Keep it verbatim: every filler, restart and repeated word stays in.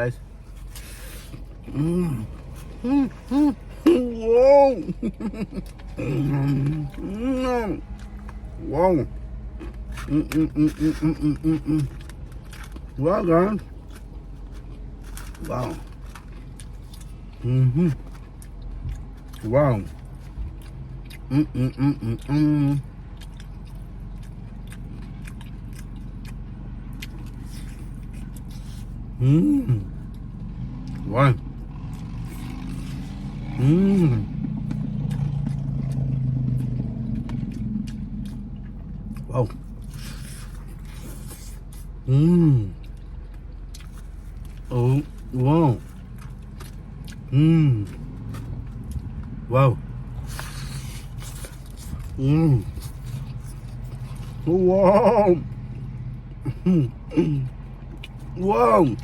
Guys. Mm. Mm, mm, mm, wow. Mm, mm, mm. Wow. Mm, mm, mm. Wow, guys. Wow. Mm-hmm. Wow. Mm, mm, mm, mm, mm. Mm. Wow. Mm. Wow. Mm. Oh, wow. Mm. Wow. Mm. Wow. Mm. Wow.